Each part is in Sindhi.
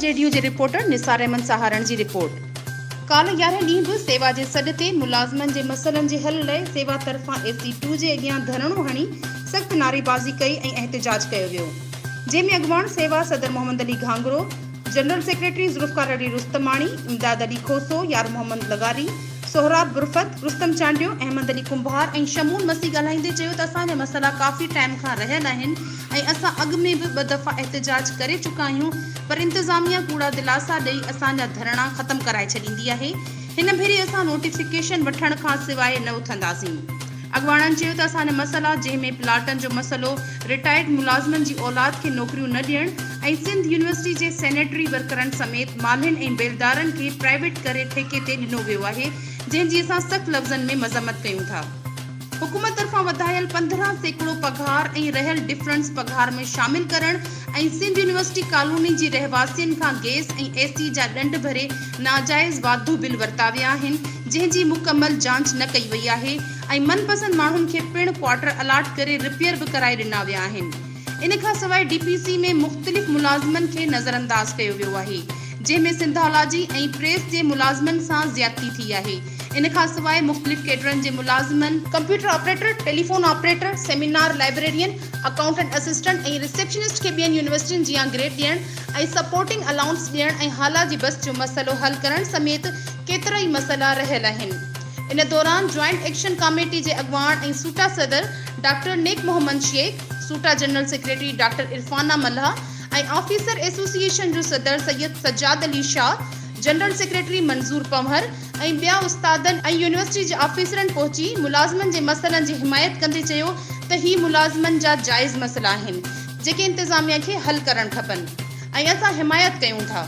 جي ڊي يو جي رپورٽر نثار احمد سهارڻ جي رپورٽ. ڪالهه يارهين ڏينهن به سيوا جي سڏ تي ملازمن جي مسئلن جي حل لئه سيوا طرفان اي سي ٽو جي اڳيان ڌرڻو هڻي سخت نعريبازي ڪئي ۽ احتجاج ڪيو ويو جنهن ۾ اڳواڻ سيوا صدر محمد علي گهانگهرو، جنرل سيڪريٽري ذوالفقار علي رستماڻي، امداد علي کوسو، يار محمد لغاري، سهراب برفت، رستم چانڊيو، احمد علي ڪنڀار ۽ شمون مسيح ڳالهائيندي چيو ته اسان جا مسئلا ڪافي ٽائيم کان رهيل آهن ۽ اسان اڳ ۾ به ٻه دفعا احتجاج ڪري چڪا آهيون پر انتظاميا ڪوڙا دلاسا ڏئي اسان جا ڌرڻا ختم ڪرائي ڇڏيندي آهي هن ڀيري اسان نوٽيفڪيشن وٺڻ کان سواء نه اٿنداسين. اڳواڻن چيو ته اسان جا مسئلا جنهن ۾ پلاٽن جو مسئلو، رٽائرڊ ملازمن جي اولاد کي نوڪريون نه ڏيڻ ۽ سنڌ يونيورسٽي جي سينيٽري ورڪرن سميت مالهين ۽ بيلدارن کي پرائيويٽ ڪري ٺيڪي تي ڏنو ويو آهي جنهن جي اسان سخت لفظن ۾ مذمت ڪيون ٿا. حڪومت طرفان وڌايل 15% پگهار ۽ رهيل ڊفرنس پگهار ۾ شامل ڪرڻ ۽ سنڌ يونيورسٽي ڪالوني جي رهواسين کان گئس ۽ اي سي جا ڏنڊ ڀري ناجائز واڌو بل ورتا ويا آهن جنهن جي مڪمل جانچ نه ڪئي وئي آهي ۽ من پسند ماڻهن کي پڻ ڪوارٽر الاٽ ڪري رپيئر به ڪرائي ڏنا ويا آهن ان کان سواء ڊي پي سي ۾ مختلف ملازمن کي نظرانداز ڪيو ويو آهي جنهن ۾ سنڌالاجي ۽ پريس جي ملازمن سان زيادتي ٿي آهي ان کان سواء مختلف ڪيڊرن جي ملازمن، computer operator, telephone operator, seminar librarian, accountant assistant ۽ receptionist کي ٻين يونيورسٽين جيان گريڊ ڏيڻ ۽ سپورٽنگ الائونس ڏيڻ ۽ هالا جي بس جو مسئلو حل ڪرڻ سميت ڪيترائي مسئلا رهيل آهن. ان دوران جوائنٽ ايڪشن ڪاميٽي جي اڳواڻ ۽ سوٽا صدر doctor Nek Muhammad Shaikh, SUTA general secretary doctor Irfana Mallah ۽ officer association جو صدر سيد سجاد علي شاهه، جنرل سيڪريٽري منظور پنهور ۽ ٻيا استادن ۽ يونيورسٽي جي آفيسرن پهچي ملازمن جي مسئلن جي حمايت ڪندي چيو ته هي ملازمن جا جائز مسئلا آهن جيڪي انتظاميا کي حل ڪرڻ کپن ۽ اسان حمايت ڪيون ٿا.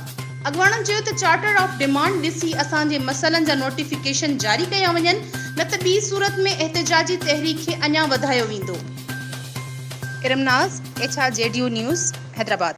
اڳواڻن چيو ته چارٽر آف ڊيمانڊ ڏسي اسان جي مسئلن جا نوٽيفڪيشن جاري ڪيا وڃن نه ته ٻي صورت ۾ احتجاجي تحريڪ کي اڃا وڌايو ويندو. Iram Naz, H R G D O news, Hyderabad.